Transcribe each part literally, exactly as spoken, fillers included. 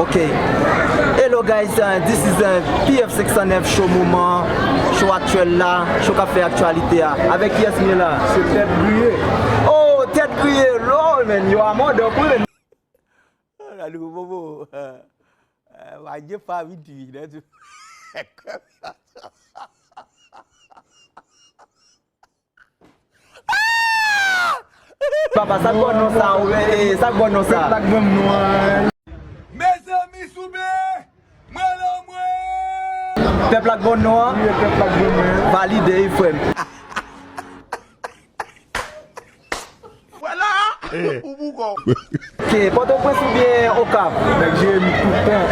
Ok. Hello guys, uh, this is uh, P F senk san nèf show moman, show aktyèl la, show k ap fè aktyalite a. Avèk kiyès m ye la? Se Tèt Griye. Oh, Tèt Griye, lol, man, yo amò dòk wi, man. Gade bobo. Wa je fa vit vi, né? Papa, sa k ba w non sa, ou, eh, sa k ba w non sa? Pèp la k ban m non an. Mezanmi, souple, mwen la, mwen. Pèp la k ba w non an? Wi, pèp la k ban m non an. Valide, wi, frè m. Vwala! Ou boukò. Ok, Pòtoprens oubyen Okap? Nèg Jeremi tout tan.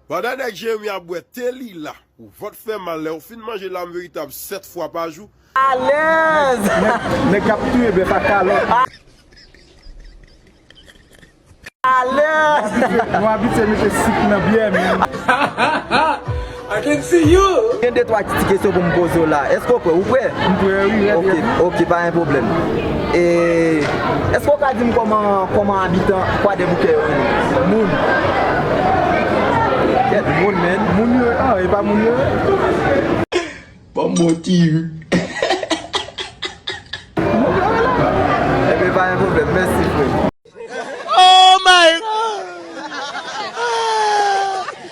Pandan nèg Jeremi ap bwè te li la, ou vant fè mal, lè ou fin manje lam veritab sèt fwa pa jou. Alèz! Nèg, nèg k ap touye bèf a kalòt. Alèz! Nou abitye mete sik nan byè, men. I can see you! Gen de twa ti kesyon pou m poze w la. Èske w prè? Ou prè? M prè, wi, rèd, ok, rèd, wi. Ok, pa gen pwoblèm. E, èske w ka di m kòman, kòman abitan Kwadèboukè yo rele? Moun. Kèt moun, men. Moun yo, ah, e pa moun yo. Ban m bon ti ri.